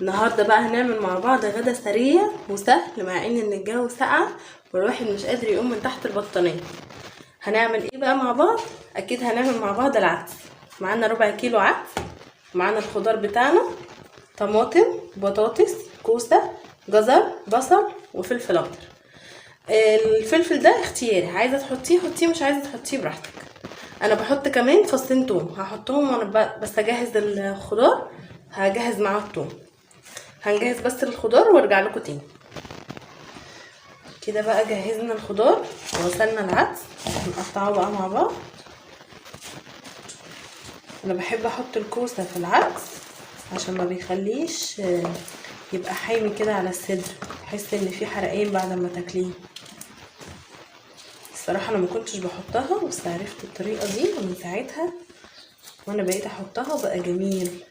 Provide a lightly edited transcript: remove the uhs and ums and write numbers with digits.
النهارده بقى هنعمل مع بعض غدا سريع وسهل، مع ان الجو ساقع والواحد مش قادر يقوم من تحت البطانيه. هنعمل ايه بقى مع بعض؟ اكيد هنعمل مع بعض العدس. معانا ربع كيلو عدس، معانا الخضار بتاعنا: طماطم، بطاطس، كوسة، جزر، بصل، وفلفل اخضر. الفلفل ده اختياري، عايزه تحطيه حطيه، مش عايزه تحطيه براحتك. انا بحط كمان فصين توم، هحطهم وانا بس اجهز الخضار، هجهز معاه التوم. هنجهز بس الخضار وارجع لكم تاني. كده بقى جهزنا الخضار وغسلنا العدس، نقطعه بقى مع بعض. انا بحب احط الكوسه في العدس عشان ما بيخليش يبقى حامي كده على الصدر، تحس ان في حرقين بعد ما تاكليه. الصراحة انا ما كنتش بحطها، بس عرفت الطريقة دي ومن ساعتها وانا بقيت احطها وبقى جميل.